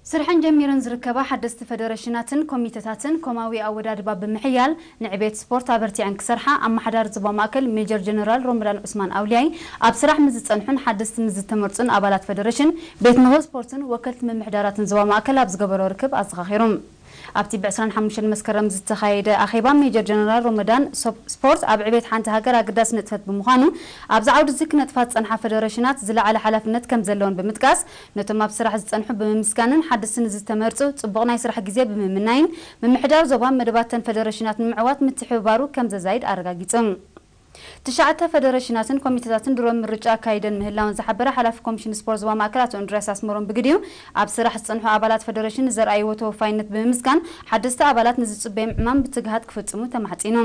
ስርሐን ጀሚረን ዝርከባ ሓደስቲ ፈደረሽናትን ኮሚተታትን ኮማዊ ኣወዳድባ ብምሕያል ንዕቤት ስፖርት ኣበርቲዐን ክሰርሓ ኣመሓዳሪ ዞባ ማእከል ሜጀር ጀነራል ሮመዳን ዑስማን ኣውልያይ ኣብ ስራሕ ምስ ዝጸንሑን ሓደስቲ ምስ ዝተመርጹን ኣባላት ፈደረሽን፣ ቤት ምኽሪ ስፖርትን ወከልቲ ምምሕዳራትን ዞባ ማእከል ኣብ ዝገበሮ ርክብ ኣዘኻኺሩ። ኣብቲ ብ ዕስራን ሓሙሽተን መስከረም ዝተኻየደ ኣኼባ፣ ሜጀር ጀነራል ሮመዳን፣ ሶ-፣ ስፖርት ኣብ ዕቤት ሓንቲ ሃገር ኣገዳሲ ንጥፈት ብምዃኑ፣ ኣብዚ ዓውዲ እዚ ክነጥፋ ዝጸንሓ ፈደረሽናት ዝለዓለ ሓላፍነት ከም ዘለወን ብምጥቃስ፣ ነቶም ኣብ ስራሕ ዝጸንሑ ብምምስጋንን ሓደስቲ ንዝተመርጹ ጽቡቕ ናይ ስራሕ ግዜ ብምምናይን፣ ምምሕዳር ዞባ መደባተን ፈደረሽናት ንምዕዋት ምትሕብባሩ ከም ዘዛይድ ኣረጋጊጹ። ትሽዓተ ፈደረሽናትን ኮሚተታትን ድሮ ምርጫ ኣካይደን ምህላወን ዝሓበረ ሓላፊ ኮሚሽን ስፖርት ዞባ ማእከል ኣቶ እንድርያስ ኣስመሮም ብግዲኡ፣ ኣብ ስራሕ ዝጸንሑ ኣባላት ፈደረሽን ንዘርኣይዎ ተወፋይነት ብምምስጋን፣ ሓደስቲ ኣባላት ንዝጽበዮም ዕማም ብትግሃት ክፍጽሙ ተማሕጺኑ።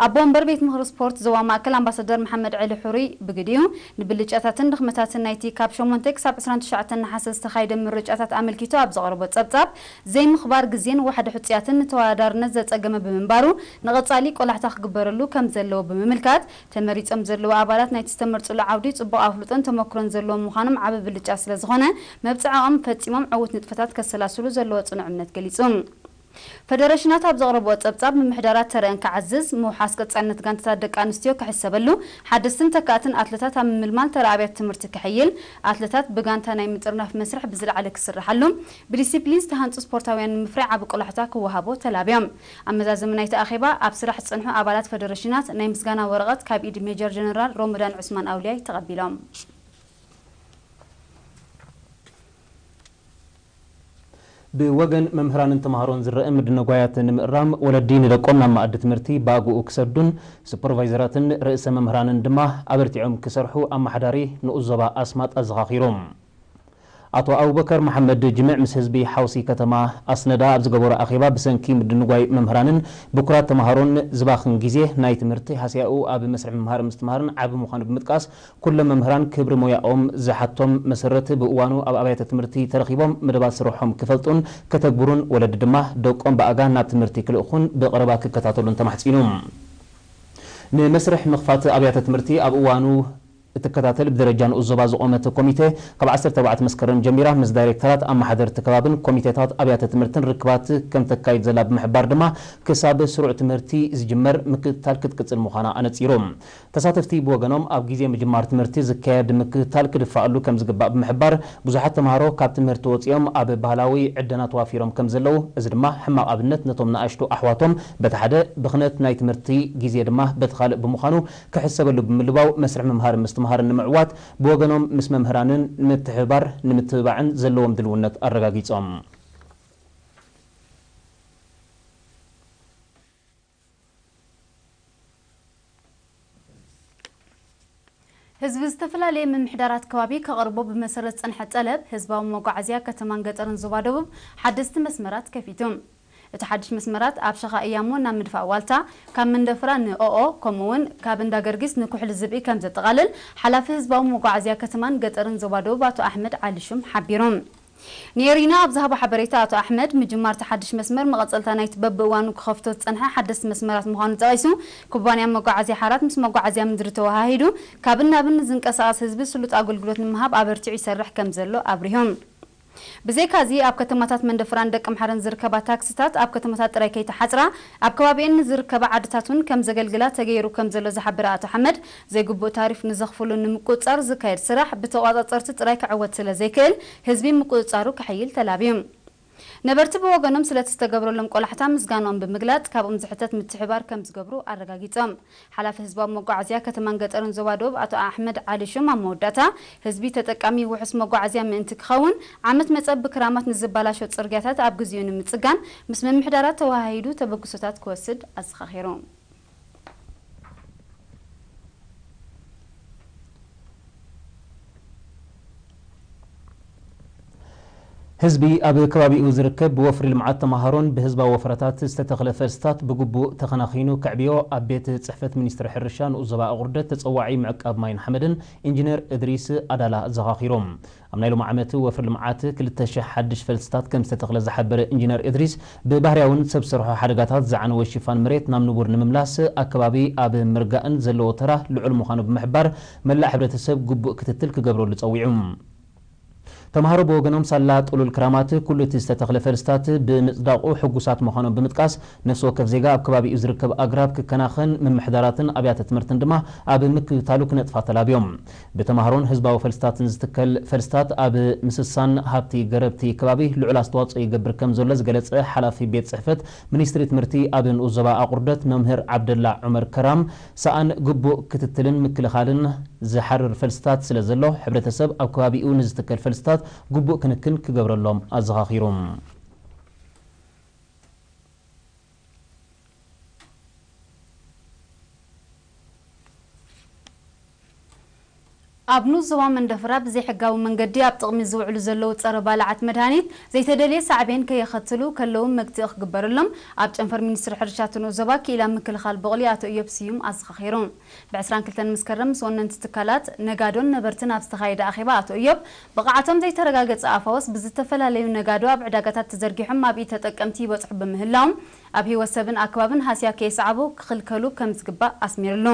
ኣቦ ወንበር ቤት ምኽሪ ስፖርት ዞባ ማእከል ኣምባሳደር መሓመድ ዕሊ ሕሩይ ብግዲኡ፣ ንብልጫታትን ድኽመታትን ናይቲ ካብ ሸሞንተ ክሳብ ዕስራን ትሽዓተን ነሓሰ ዝተኻየደ ምርጫታት ኣመልኪቱ ኣብ ዘቕረቦ ጸብጻብ፣ ዘይምኽባር ግዜን ዋሕዲ ሕጹያትን ንተወዳዳርነት ዘጸገመ ብምንባሩ፣ ንቐጻሊ ቆላሕታ ክግበረሉ ከም ዘለዎ ብምምልካት፣ ተመሪጾም ዘለዉ ኣባላት ናይቲ ዝተመርጹሉ ዓውዲ ጽቡቕ ኣፍልጦን ተመክሮን ዘለዎም ምዃኖም ዓቢ ብልጫ ስለ ዝኾነ፣ መብጽዓኦም ፈጺሞም ዕዉት ንጥፈታት ከሰላስሉ ዘለዎ ጽኑዕ እምነት ገሊጹ። ፈደረሽናት ኣብ ዘቕረብኦ ጸብጻብ፣ ምምሕዳራት ተረአን ክዓዝዝ፣ ምውሓስ ቀጻልነት ጋንታታት ደቂ ኣንስትዮ ክሕሰበሉ፣ ሓደስትን ተካእትን ኣትለታት ኣብ ምምልማል ተራ ኣብያተ ትምህርቲ ክሕይል፣ ኣትለታት ብጋንታ ናይ ምጥርናፍ መስርሕ ብዝለዓለ ክስርሓሉ፣ ብዲሲፕሊን ዝተሃንጹ ስፖርታውያን ንምፍራይ ዓቢ ቆላሕታ ክወሃቦ ተላብዮም። ኣብ መዛዘሚ ናይቲ ኣኼባ፣ ኣብ ስራሕ ዝጸንሑ ኣባላት ፈደረሽናት ናይ ምስጋና ወረቐት ካብ ኢድ ሜጀር ጀነራል ሮመዳን ዑስማን ኣውልያይ ተቐቢሎም። ብወገን መምህራንን ተምሃሮን ዝረአ ምድንጓያት ንምእራም፣ ወለዲ ንደቆም ናብ መኣዲ ትምህርቲ ብኣግኡ ክሰዱን፣ ሱፐርቫይዘራትን ርእሰ መምህራንን ድማ ኣበርቲዖም ክሰርሑ ኣመሓዳሪ ንኡስ ዞባ ኣስማጥ ኣዘኻኺሮም። ኣቶ ኣቡበከር መሓመድ ጅምዕ ምስ ህዝቢ ሓውሲ ከተማ ኣስነዳ ኣብ ዝገበሮ ኣኼባ፣ ብሰንኪ ምድንጓይ መምህራንን ብኩራት ተምሃሮን ዝባኽን ግዜ ናይ ትምህርቲ ሃስያኡ ኣብ መስርሕ ምምሃር ምስትምሃርን ዓቢ ምዃኑ ብምጥቃስ፣ ኩሎም መምህራን ክብሪ ሞያኦም ዝሓቶም መሰረት ብእዋኑ ኣብ ኣብያተ ትምህርቲ ተረኺቦም መደባት ስርሖም ክፈልጡን ከተግብሩን፣ ወለዲ ድማ ደቆም ብኣጋ ናብ ትምህርቲ ክልእኹን ብቐረባ ክከታተሉን ተማሕጺኑ። ንመስርሕ ምኽፋት ኣብያተ ትምህርቲ ኣብ እዋኑ እትከታተል ብደረጃ ንኡስ ዞባ ዝቖመት ኮሚቴ፣ ካብ ዓሰርተ ኣርባዕተ መስከረም ጀሚራ ምስ ዳይሬክተራት ኣመሓደርቲ ከባብን ኮሚቴታት ኣብያተ ትምህርትን ርክባት ከም ተካይድ ዘላ ብምሕባር ድማ፣ ክሳብ ስሩዕ ትምህርቲ ዝጅመር ምክትታል ክትቅጽል ምዃና ኣነጺሩ። ተሳተፍቲ ብወገኖም፣ ኣብ ግዜ ምጅማር ትምህርቲ ዝካየድ ምክትታል ክድፋኣሉ ከም ዝግባእ ብምሕባር፣ ብዙሓት ተምሃሮ ካብ ትምህርቲ ወጺኦም ኣብ ባህላዊ ዕደና ተዋፊሮም ከም ዘለዉ፣ እዚ ድማ ሕማቕ ኣብነት ነቶም ንኣሽቱ ኣሕዋቶም፣ በቲ ሓደ ብኽነት ናይ ትምህርቲ ግዜ ድማ በቲ ካልእ ብምዃኑ ክሕሰበሉ ብምልባው፣ መስርሕ ምምሃርን ምስትምሃርን ንምዕዋት ብወገኖም ምስ መምህራንን ንምትሕብባር ንምትብባዕን ዘለዎም ድልውነት ኣረጋጊጾም። ህዝቢ ዝተፈላለየ ምምሕዳራት ከባቢ ከቕርቦ ብመሰረት ዝጸንሐ ጠለብ፣ ህዝባዊ መጓዓዝያ ከተማን ገጠርን ዞባ ደቡብ ሓደስቲ መስመራት ከፊቱ። እቲ ሓድሽ መስመራት ኣብ ሸኻ እያሞ ናብ ምድፋእ ዋልታ፣ ካብ መንደፍራ ንኦኦ፣ ከምኡ'ውን ካብ እንዳ ገርጊስ ንኩሕሊ ዝብኢ ከም ዘጠቓልል ሓላፊ ህዝባዊ መጓዓዝያ ከተማን ገጠርን ዞባ ደቡብ ኣቶ ኣሕመድ ዓሊ ሹም ሓቢሩ። ንኤሪና ኣብ ዝሃቦ ሓበሬታ ኣቶ ኣሕመድ፣ ምጅማር እቲ ሓድሽ መስመር መቐጸልታ ናይቲ በብእዋኑ ክኸፍቶ ዝጸንሐ ሓደስቲ መስመራት ምዃኑ ጠቒሱ፣ ኩባንያ መጓዓዝያ ሓራት ምስ መጓዓዝያ ምድሪ ተወሃሂዱ ካብን ናብን ንዝንቀሳቐስ ህዝቢ ስሉጥ ኣገልግሎት ንምሃብ ኣበርቲዑ ይሰርሕ ከም ዘሎ ኣብሪሁ። ብዘይካዚ፣ ኣብ ከተማታት መንደፍራን ደቂ ምሓረን ዝርከባ ታክሲታት ኣብ ከተማታት ጥራይ ከይተሓጽራ፣ ኣብ ከባቢኤን ንዝርከባ ዓድታት እውን ከም ዘገልግላ ተገይሩ ከም ዘሎ ዝሓበረ ኣቶ ሓመድ፣ ዘይግቡእ ታሪፍ ንዘኽፍሉ ንምቁጽጻር ዝካየድ ስራሕ ብተቋጻጸርቲ ጥራይ ክዕወት ስለ ዘይክእል፣ ህዝቢ ምቁጽጻሩ ከሐይል ተላብዩ። ነበርቲ ብወገኖም ስለቲ ዝተገብረሎም ቆላሕታ ምስጋንኦም ብምግላጽ፣ ካብኦም ዝሕተት ምትሕብባር ከም ዝገብሩ ኣረጋጊጾም። ሓላፊ ህዝባዊ መጓዓዝያ ከተማን ገጠርን ዞባ ደቡብ ኣቶ ኣሕመድ ዓሊ ሹም ኣብ መወዳእታ፣ ህዝቢ ተጠቃሚ ውሑስ መጓዓዝያ ምእንቲ ክኸውን፣ ዓመት መጸ ብክራማት ንዝበላሾ ጽርግያታት ኣብ ግዜኡ ንምጽጋን ምስ ምምሕዳራት ተወሃሂዱ ተበግሶታት ክወስድ ኣዘኻኺሩ። ህዝቢ ኣብ ከባቢኡ ዝርከብ ብወፍሪ ልምዓት ተምሃሮን ብህዝባዊ ወፈራታት ዝተተኽለ ፈልስታት ብግቡእ ተኸናኺኑ ከዕብዮ ኣብ ቤት ጽሕፈት ሚኒስትሪ ሕርሻ ንኡስ ዞባ ኣቑርደት ተጸዋዒ ምዕቃብ ማይን ሓመድን ኢንጂነር እድሪስ ኣዳላ ኣዘኻኺሮም። ኣብ ናይ ሎሚ ዓመት ወፍሪ ልምዓት ክልተ ሽሕ ሓድሽ ፈልስታት ከም ዝተተኽለ ዝሓበረ ኢንጂነር እድሪስ፣ ብባህርያውን ሰብ ሰርሖ ሓደጋታት ዝዓነወ ሽፋን መሬት ናብ ንቡር ንምምላስ ኣከባቢ ኣብ ምርጋእን ዘለዎ ተራ ልዑል ምዃኑ ብምሕባር፣ መላእ ሕብረተሰብ ግቡእ ክትትል ክገብረሉ ጸዊዑ። ተምሃሮ ብወገኖም፣ ሳላ ጥሉል ክራማት ኩሉ እቲ ዝተተኽለ ፈልስታት ብምጽዳቑ ሕጉሳት ምዃኖም ብምጥቃስ፣ ነፍሲ ወከፍ ዜጋ ኣብ ከባቢኡ ዝርከብ ኣግራብ ክከናኸን፣ ምምሕዳራትን ኣብያተ ትምህርትን ድማ ኣብ ምክትታሉ ክነጥፋ ተላብዮም። ብተምሃሮን ህዝባዊ ፈልስታትን ዝትከል ፈልስታት ኣብ ምስሳን ሃብቲ ገረብቲ ከባቢ ልዑል ኣስተዋጽኦ ይገብር ከም ዘሎ ዝገለጸ ሓላፊ ቤት ጽሕፈት ሚኒስትሪ ትምህርቲ ኣብ ንኡስ ዞባ ኣቑርደት መምህር ዓብደላ ዑመር ከራም፣ ሰኣን ግቡእ ክትትልን ምክልኻልን ዝሓርር ፈልስታት ስለ ዘሎ፣ ሕብረተሰብ ኣብ ከባቢኡ ንዝትከል ፈልስታት ግቡእ ክንክን ክገብረሎም ኣዘኻኺሩ። ኣብ ንኡስ ዞባ መንደፈራ ብዘይሕጋዊ መንገዲ ኣብ ጥቕሚ ዝውዕሉ ዘለዉ ጸረ ባልዓት መድሃኒት ዘይተደልየ ሳዕቤን ከየኸትሉ ከለዉ መግትኢ ክግበረሎም ኣብ ጨንፈር ሚኒስትሪ ሕርሻ እቲ ንኡስ ዞባ ክኢላ ምክልኻል ቦቕሊ ኣቶ እዮብ ስዩም ኣዘኻኺሩ። ብ ዕስራን ክልተን መስከረም ምስ ወነንቲ ትካላት፣ ነጋዶን ነበርትን ኣብ ዝተኻየደ ኣኼባ ኣቶ እዮብ፣ ብቕዓቶም ዘይተረጋገጸ ኣፋውስ ብዝተፈላለዩ ነጋዶ ኣብ ዕዳጋታት ተዘርጊሖም ኣብ ኢድ ተጠቀምቲ ይበጽሑ ብምህላዎም፣ ኣብ ህይወት ሰብን ኣከባብን ሃስያ ከየስዓቡ ክኽልከሉ ከም ዝግባእ ኣስሚርሉ።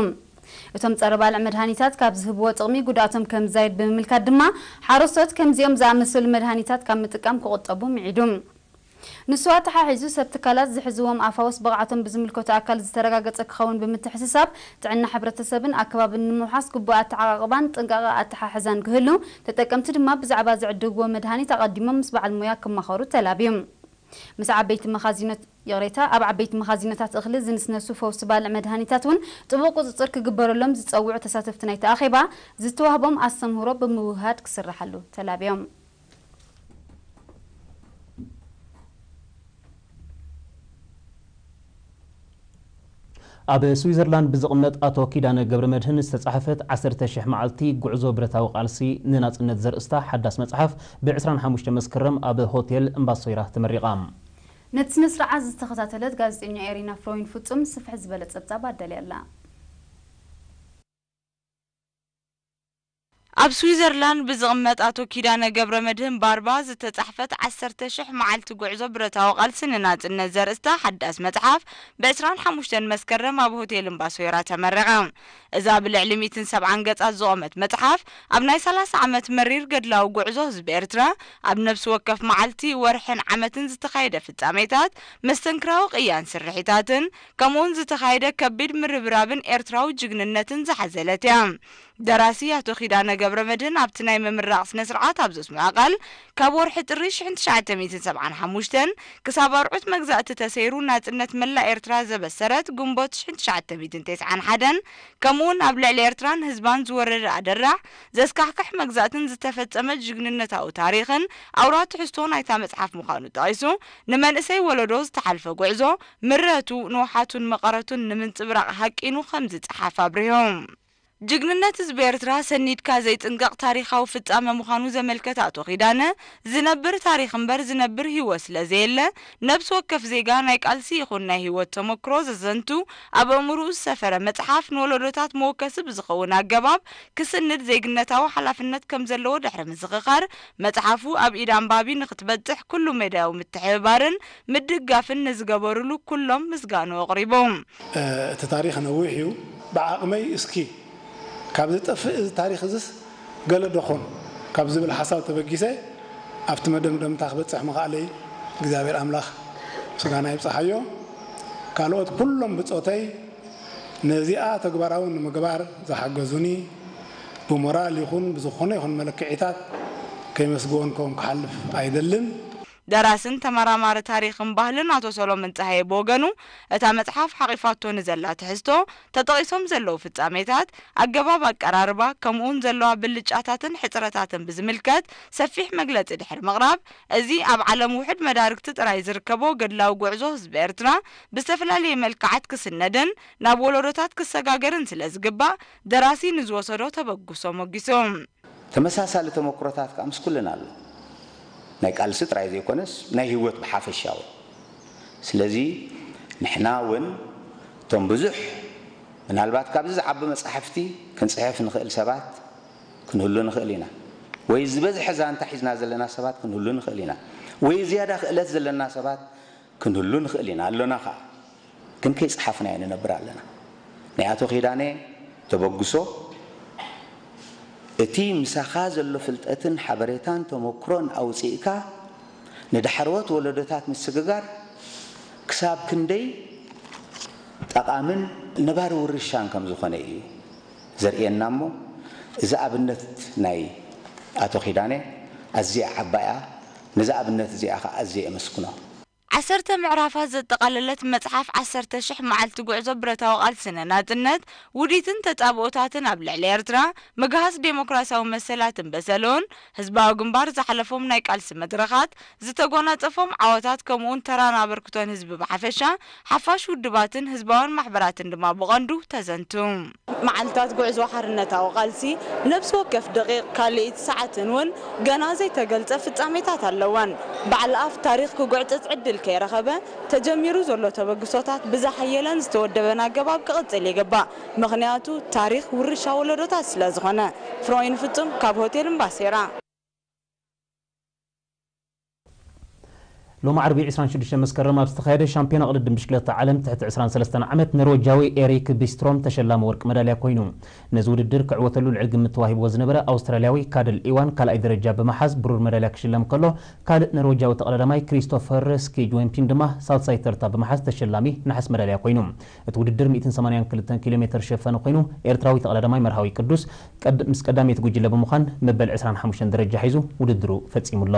እቶም ጸረ ባልዕ መድሃኒታት ካብ ዝህብዎ ጥቕሚ ጉድኣቶም ከም ዝዛይድ ብምምልካት ድማ፣ ሓረስቶት ከምዚኦም ዝኣመሰሉ መድሃኒታት ካብ ምጥቃም ክቑጠቡ ምዒዱ። ንሱ ኣተሓሒዙ፣ ሰብ ትካላት ዝሕዝዎም ኣፋውስ ብቕዓቶም ብዝምልከቶ ኣካል ዝተረጋገጸ ክኸውን ብምትሕስሳብ፣ ጥዕና ሕብረተሰብን ኣከባብን ንምውሓስ ግቡእ ኣተዓቓቕባን ጥንቃቐ ኣተሓሕዛን ክህሉ፣ ተጠቀምቲ ድማ ብዛዕባ ዝዕድግዎ መድሃኒት ኣቐዲሞም ምስ በዓል ሞያ ክማኸሩ ተላብዩ። ምስ ዓበይቲ መኻዚኖት ይቕሬታ፣ ኣብ ዓበይቲ መኻዚኖታት እኽሊ ዝንስነሱ ፈውሲ ባልዕ መድሃኒታት እውን ጥቡቕ ቁጽጽር ክግበረሎም ዝጸውዑ ተሳተፍቲ ናይቲ ኣኼባ፣ ዝተዋህቦም ኣስተምህሮ ብምውህሃድ ክስርሓሉ ተላብዮም። ኣብ ስዊዘርላንድ ብዝቕመጥ ኣቶ ኪዳነ ገብረመድህን ዝተጻሕፈት ዓሰርተ ሽሕ መዓልቲ ጉዕዞ ብረታዊ ቃልሲ ንናጽነት ዘርእስታ ሓዳስ መጽሓፍ ብ ዕስራን ሓሙሽተን መስከረም ኣብ ሆቴል እምባሶይራ ተመሪቓ። ነቲ ስነ ስርዓት ዝተኸታተለት ጋዜጠኛ ኤሪና ፍሮይን ፍጹም ስፍሕ ዝበለ ጸብጻብ ኣዳልያ ኣላ። ኣብ ስዊዘርላንድ ብዝቕመጥ ኣቶ ኪዳነ ገብረመድህን ባርባ ዝተጻሕፈት ዓሰርተ ሽሕ መዓልቲ ጉዕዞ ብረታዊ ቃልሲ ንናጽነት ዘርእስታ ሓዳስ መጽሓፍ ብ ዕስራን ሓሙሽተን መስከረም ኣብ ሆቴል እምባሶይራ ተመረቐ። እዛ ብልዕሊ ሚእትን ሰብዓን ገጻት ዝቖመት መጽሓፍ፣ ኣብ ናይ ሰላሳ ዓመት መሪር ገድላዊ ጉዕዞ ህዝቢ ኤርትራ፣ ኣብ ነፍሲ ወከፍ መዓልቲ፣ ወርሕን ዓመትን ዝተኻየደ ፍጻሜታት፣ መስተንክራዊ ቅያን ስርሒታትን፣ ከምኡውን ዝተኻየደ ከቢድ ምርብራብን ኤርትራዊ ጅግንነትን ዝሓዘለት እያ። ደራሲ ኣቶ ኪዳነ ገብረመድህን ኣብቲ ናይ ምምራቕ ስነ ስርዓት ኣብ ዘስምዖ ቃል፣ ካብ ወርሒ ጥሪ ሽሕን ትሽዓተ ሚእትን ሰብዓን ሓሙሽተን ክሳብ ኣርዑት መግዛእቲ ተሰይሩ ናጽነት መላእ ኤርትራ ዘበሰረት ግንቦት ሽሕን ትሽዓተ ሚእትን ተስዓን ሓደን፣ ከምኡውን ኣብ ልዕሊ ኤርትራን ህዝባን ዝወረደ ኣደራዕ፣ ዘስካሕክሕ መግዛእትን ዝተፈጸመ ጅግንነታዊ ታሪኽን ኣውራ ትሕዝቶ ናይታ መጽሓፍ ምዃኑ ጠቒሱ፣ ንመንእሰይ ወለዶ ዝተሓልፈ ጉዕዞ፣ ምረቱ፣ ንውሓቱን መቐረቱን ንምንጽብራቕ ሃቂኑ ከም ዝጸሓፍ ኣብሪሁ። ጅግንነት ህዝቢ ኤርትራ ሰኒድካ ዘይጥንቀቕ ታሪኻዊ ፍጻመ ምዃኑ ዘመልከተ ኣቶ ኪዳነ፣ ዝነብር ታሪኽ እምበር ዝነብር ህይወት ስለ ዘየለ፣ ነብሲ ወከፍ ዜጋ ናይ ቃልሲ ይኹን ናይ ህይወት ተመክሮ ዘዘንቱ፣ ኣብ ኣእምሮኡ ዝሰፈረ መጽሓፍ ንወለዶታት መወከሲ ብዝኸውን ኣገባብ ክስንድ ዜግነታዊ ሓላፍነት ከም ዘለዎ ድሕሪ ምዝኽኻር፣ መጽሓፉ ኣብ ኢድ ኣንባቢ ንኽትበጽሕ ኩሉ መዳያዊ ምትሕብባርን ምድጋፍን ንዝገበሩሉ ኩሎም ምስጋኑ ኣቕሪቡ። እቲ ታሪኽ ነዊሕ እዩ። ብዓቕመይ እስኪ ካብ ዝጠፍእ እዚ ታሪኽ እዝስ ገለ ዶ ኾን ካብ ዝብል ሓሳብ ተበጊሰ ኣብቲ መደምደምታ ክበጽሕ ምኽኣለይ እግዚኣብሔር ኣምላኽ ምስጋና ይብጽሓዮ። ካልኦት ኩሎም ብጾተይ ነዚኣ ተግባራዊ ንምግባር ዝሓገዙኒ ብሞራል ይኹን ብዝኾነ ይኹን መለክዒታት ከይመስግወንኩም ክሓልፍ ኣይደልን። ደራስን ተመራማሪ ታሪኽን ባህልን ኣቶ ሰሎሞን ጸሃየ ብወገኑ፣ እታ መጽሓፍ ሓቒፋቶ ንዘላ ትሕዝቶ፣ ተጠቒሶም ዘለዉ ፍጻሜታት፣ ኣገባብ ኣቀራርባ፣ ከምኡውን ዘለዋ ብልጫታትን ሕጽረታትን ብዝምልከት ሰፊሕ መግለጺ ድሕሪ ምቕራብ፣ እዚ ኣብ ዓለም ውሑድ መዳርግቲ ጥራይ ዝርከቦ ገድላዊ ጉዕዞ ህዝቢ ኤርትራ ብዝተፈላለየ መልክዓት ክስነድን ናብ ወለዶታት ክሰጋገርን ስለ ዝግባእ፣ ደራሲ ንዝወሰዶ ተበግሶ ሞጊሱ። ተመሳሳሊ ተመክሮታት ከኣ ምስ ኩልና ኣሎ። ናይ ቃልሲ ጥራይ ዘይኮነስ፣ ናይ ህይወት ብሓፈሻ እውን። ስለዚ፣ ንሕና እውን እቶም ብዙሕ፣ ምናልባት ካብዚ ዝዓቢ መጻሕፍቲ ክንጽሕፍ ንኽእል ሰባት ክንህሉ ንኽእል ኢና። ወይ ዝበዝሐ ዛንታ ሒዝና ዘለና ሰባት ክንህሉ ንኽእል ኢና። ወይ ዝያዳ ክእለት ዘለና ሰባት ክንህሉ ንኽእል ኢና፣ ኣሎና ኸኣ። ግን ከይጸሓፍናዮ ንነብር ኣለና። ናይ ኣቶ ኪዳነ ተበግሶ እቲ ምሳኻ ዘሎ ፍልጠትን ሓበሬታን ተመክሮን ኣውጺእካ ንዳሕረዎት ወለዶታት ምስግጋር ክሳብ ክንደይ ጠቓምን ነባሪ ውርሻን ከም ዝኾነ እዩ ዘርእየና። እሞ እዛ ኣብነት ናይ ኣቶ ኪዳነ ኣዝያ ዓባይ እያ። ነዛ ኣብነት እዚኣ ኸዓ ኣዝየ የመስግኖ። ዓሰርተ ምዕራፋት ዘጠቓለለት መጽሓፍ ዓሰርተ ሽሕ መዓልቲ ጉዕዞ ብረታዊ ቃልሲ ንናጽነት፣ ውዲትን ተጻብኦታትን ኣብ ልዕሊ ኤርትራ፣ ምግሃስ ዴሞክራሲያዊ መሰላትን በሰልኡን፣ ህዝባዊ ግንባር ዝሓለፎም ናይ ቃልሲ መድረኻት፣ ዝተጎናጸፎም ዓወታት ከምኡውን ተራን ኣበርክቶን ህዝቢ ብሓፈሻ፣ ሓፋሽ ውድባትን ህዝባውን ማሕበራትን ድማ ብቐንዱ ተዘንቱ። መዓልታት ጉዕዞ ሓርነታዊ ቃልሲ፣ ነብሲ ወከፍ ደቂቕ ካልኢት ሰዓትን እውን ገና ዘይተገልጸ ፍጻሜታት ኣለወን። በዓል ኣፍ ታሪኽ ክጉዕጽጽ ዕድል ከይረኸበ፣ ተጀሚሩ ዘሎ ተበግሶታት ብዝሓየለን ዝተወደበን ኣገባብ ክቕጽል ይግባእ። ምኽንያቱ ታሪኽ ውርሻ ወለዶታት ስለ ዝኾነ። ፍሮይን ፍጹም ካብ ሆቴል እምባሴራ። ሎሚ ዓርቢ ዕስራን ሽዱሽተን መስከረም ኣብ ዝተኻየደ ሻምፒዮና ቅድድም ብሽክለታ ዓለም ትሕቲ ዕስራን ሰለስተን ዓመት ኖርወጃዊ ኤሪክ ቢስትሮም ተሸላሚ ወርቂ መዳልያ ኮይኑ። ነዚ ውድድር ክዕወተሉ ልዕል ግምት ተዋሂብዎ ዝነበረ ኣውስትራልያዊ ካድል ኢዋን ካልኣይ ደረጃ ብምሓዝ ብሩር መዳልያ ክሽለም ከሎ፣ ካልእ ኖርወጃዊ ተቐዳዳማይ ክሪስቶፈር ስኪጅወምፒን ድማ ሳልሳይ ተርታ ብምሓዝ ተሸላሚ ነሓስ መዳልያ ኮይኑ። እቲ ውድድር ሚእትን ሰማንያን ክልተን ኪሎ ሜተር ሸፈነ ኮይኑ፣ ኤርትራዊ ተቐዳዳማይ መርሃዊ ቅዱስ ቀድ- ምስ ቀዳመይቲ ጉጅለ ብምዃን መበል ዕስራን ሓሙሽተን ደረጃ ሒዙ ውድድሩ ፈጺሙ ኣሎ።